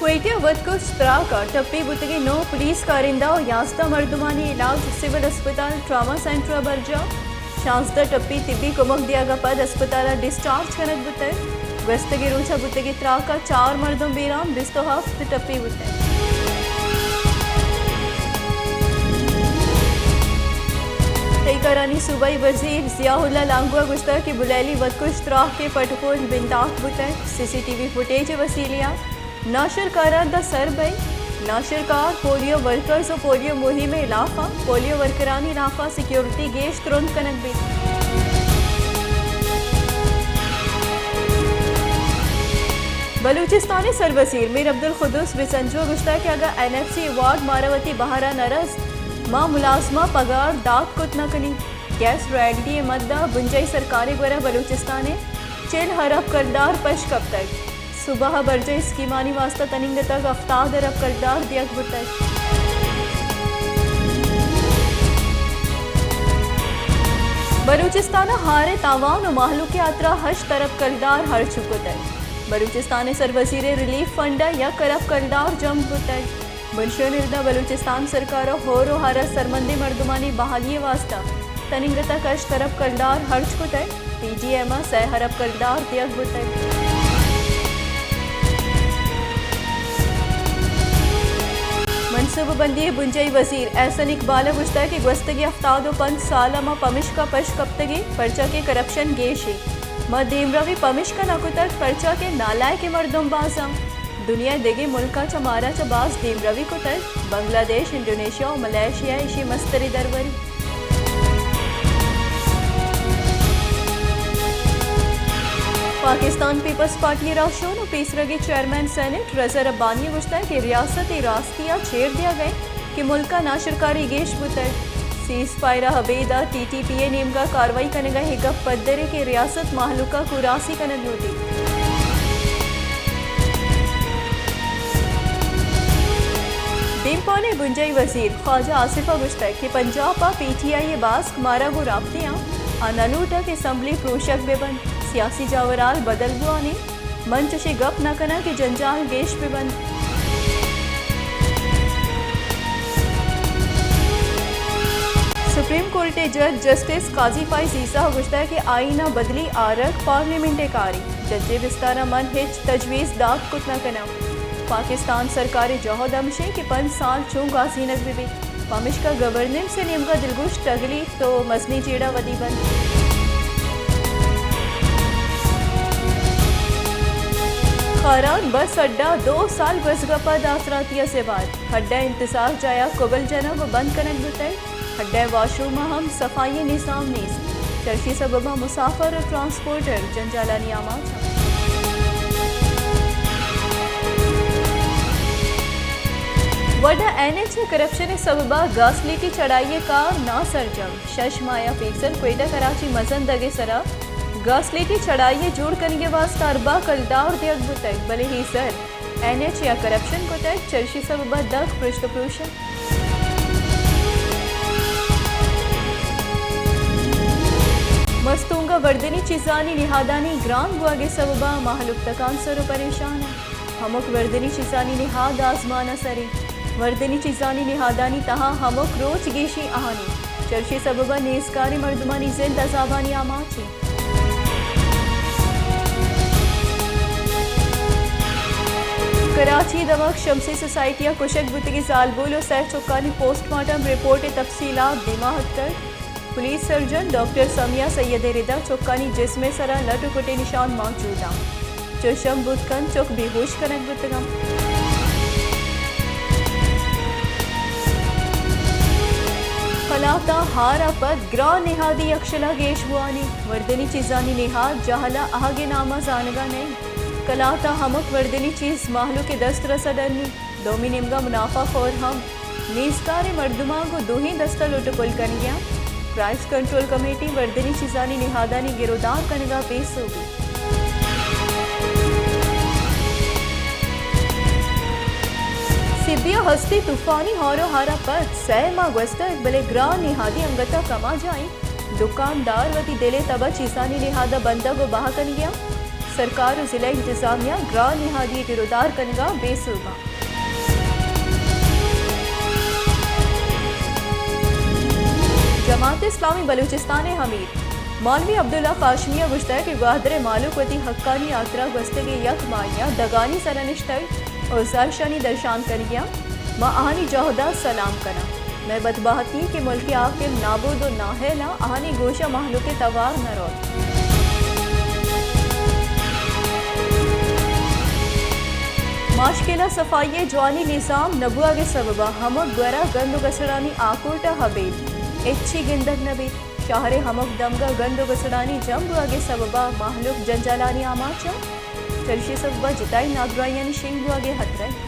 کوئٹہ ءَ وتکش تراک ءَ ٹپی بوتگیں نو پولیس کارندہ ءُ یازدہ مردمانی علاج سول اسپتال ٹراما سینٹر ءَ برجاہ۔ شانزدہ ٹپی طبی کمک دیگ ءَ پد اسپتال ءَ ڈسچارج کنگ بوتگ۔ گوستگیں روچ ءَ بوتگیں تراک ءَ چار مردم بیران، بیست ءُ ہفت ٹپی بوتگ۔ تہی کارانی صوبائی وزیر ضیاء اللہ لانگو ءَ گوشتگ کہ بلیلی وتکش تراک ءِ پٹ ءُ پول بندات بوتگ۔ سی سی ٹی وی فوٹیج ءِ وسیلہ ءَ ناشرکاراں داں سر بئیت۔ ناشرکار پولیو ورکرز ءُ پولیو مہم ءِ ہلاپ ءَ پولیو ورکرانی ہلاپ ءَ سیکیورٹی گیش ترند کنگ بیت۔ بلوچستان ءِ سروزیر میر عبدالقدوس بسنجو ءَ گوشتگ کہ اگاں این ایف سی ایوارڈ مارا وتی بہر ءَ نہ رست، ما ملازماں پگار دات کت نہ کنیں۔ گیس رائلٹی ءِ مد ءَ بنجاہی سرکار ءِ گورا بلوچستان ءِ چل ہراب کلدار پش کپتگ۔ صوبہ ءَ برجاہیں اسکیمانی واستہ تننگتگ ہفتاد ارب کلدار دیگ بوتگ۔ بلوچستان ءَ ہار ءِ تاوان ءُ مہلوک ءِ ہاترا ہشت ارب کلدار ہرچ کتگ۔ بلوچستان ءِ سروزیر ءِ ریلیف فنڈ ءَ یک ارب کلدار جمع بوتگ۔ بنشون ءِ ردا بلوچستان سرکار ءَ ہور ءُ ہار ءِ سرمندیں مردمانی بحالی ءِ واستہ تننگتگ ہشت ارب کلدار ہرچ کتگ۔ پی ڈی ایم ءَ سئے ارب کلدار دیگ بوتگ۔ منصوبہ بندی ءِ بنجاہی وزیر احسن اقبال ءَ گوشتگ کہ گوستگیں ہفتاد ءُ پنچ سال ءَ ما پمشکا پش کپتگیں، پرچا کہ کرپشن گیش اِنت۔ ما دیمروی پمشکا نہ کتگ، پرچا کہ نالائکیں مردم باز اَنت۔ دنیا ءِ دگہ ملکاں چہ مارا چہ باز دیمروی کتگ۔ بنگلہ دیش، انڈونیشیا ءُ ملائیشیا ایشی ءِ مستریں درور اِنت۔ پاکستان پیپلز پارٹی ءِ راہشون ءُ پیسرگیں چیئرمین سینیٹ رضا ربانی ءَ گوشتگ کہ ریاست ءَ راستی ءَ چیر دیگ ءَ اِنت کہ ملک ءَ ناشرکاری گیش بوتگ۔ سیز فائر ءَ ابید ءَ ٹی ٹی پی ءِ نیمگ ءَ کاروائی کنگ ءِ اے گپ پدر اِنت کہ ریاست مہلوک ءَ کوراسی کنگ لوٹیت۔ دیمپان ءِ بنجاہی وزیر خواجہ آصف ءَ گوشتگ کہ پنجاب ءَ پی ٹی آئی ءِ باسک مارا گوں رابطہ اَنت، آ نہ لوٹاں کہ اسمبلی پروشگ بہ بنت، سیاسی جاورھال بدل بوان اِنت۔ من چشیں گپ نہ کناں کہ جنجال گیش بہ بنت۔ سپریم کورٹ ءِ جج جسٹس قاضی فائز عیسی ءَ گوشتگ کہ آئین ءَ بدلی آرگ پارلیمنٹ ءِ کارے۔ جج ءِ بستار ءَ من ہچ تجویز دات کت نہ کناں۔ پاکستان سرکار ءِ جہد ہمیش اِنت کہ پنچ سال چوں گوازینگ بہ بیت۔ پمشکا گورننس ءِ نیمگ ءَ دلگوش ٹگلی تو مزنیں جیڑہ ودی بنت۔ خاران بس اڈہ دو سال گوزگ ءَ پد آسراتی ءَ سبار۔ اڈہ ءِ انتظار جاہ ءَ کبل جنگ ءُ بند کنگ بوتگ۔ اڈہ ءِ واشروم ءَ ہم صفائی ءِ نظام نیست۔ چرشی سبب ءَ مسافر ءُ ٹرانسپورٹر جنجالانی آماچ اَنت۔ وڈھ ءَ این ایچ ءِ کرپشن ءِ سبب ءَ گاسلیٹی چڑھائی ءِ کار ناسرجم۔ شش ماہ ءَ پیسر کوئٹہ کراچی مزن دگ ءِ سرا گاسلیٹی چڑھائی ءِ جوڑ کنگ ءِ واستہ ارباں کلدار دیگ بوتگ، بلے اے زر این ایچ ءَ کرپشن کتگ، چرشی سبب ءَ دگ پرشت ءُ پروش اَنت۔ مستونگ ءَ وردنی چیزانی نہادانی گران بوگ ءِ سبب ءَ مہلوک تکانسر ءُ پریشان اَنت۔ ہمک وردنی چیزانی نہاد آزمان ءِ سر اِنت۔ وردنی چیزانی نہادانی تہا ہمک روچ گیشیں آہانی۔ چرشی سبب ءَ نیزگاریں مردمانی زند عذابانی آماچ اِنت۔ کراچی ءِ دمگ شمسی سوسائٹی ءَ کشگ بوتگیں زالبول ءُ سئے چکانی پوسٹ مارٹم رپورٹ ءِ تفصیلات دیما اتکگ۔ پولیس سرجن ڈاکٹر سمیہ سید ءِ ردا چکانی جسم ءِ سرا لٹ ءُ کٹیں نشان موجود اَنت۔ چوش ہم بوت کنت چک بے ہوش کنگ بوتگ اَنت۔ کلات ءَ ہار ءَ پد گران نہادی یکشل ءَ گیش بوان اِنت۔ وردنی چیزانی نہاد جہل ءَ اہگ ءِ نام ءَ زانگ ءَ نہ اِنت۔ کلات ءَ ہمک وردنی چیز مہلوک ءِ دست رس ءَ ڈنی۔ دومی نیمگ ءَ منافع خور ہم نیزگاریں مردماں گوں دوہیں دست ءَ لٹ ءُ پل کنگ ءَ اَنت۔ پرائس کنٹرول کمیٹی وردنی چیزانی نہادانی گر ءُ دار کنگ ءَ بے سوب اِنت۔ سبی ءَ ہستی طوفانی ہور ءُ ہار ءَ پد سئے ماہ گوستگ، بلے گران نہادی انگت ءَ کم ءَ جاہ اِنت۔ دکاندار وتی دل ءِ تب ءَ چیزانی نہاد ءَ بندگ ءُ بہا کنگ ءَ اَنت۔ سرکار و ضلع انتظامیہ گران نہادی ء گرودار کنگا بے سوباں۔ جماعت اسلامی بلوچستان ء امیر مولوی عبداللہ قاسمی ء گوشتگ کہ گوادر ء مہلوک وتی حقانی ہاترا گوستگیں یک ماہیا دگانی سرا نشتگ و زہرشانی درشان کنگیاں، ما آہانی جہدا سلام کناں۔ مئے بدبہتی کہ ملک ء حاکم نابود و نااہلاں، آہانی گوشاں مہلوک ء توار نہ روت۔ ماشکیلا صفائی ء جوانی نظام نہ بوہگ ء سببا ہمک گورا گند و گسڑانی آکوٹ ء ہبیل، ہچی گندگ نہ بیت۔ شہر ء ہمک دمگا گند و گسڑانی جم بوہگ ء سببا مہلوک جنجالانی آماچ انت۔ چریشی سببا جتائیں نادراہیانی شنگ بوہگ ء ہترہ انت۔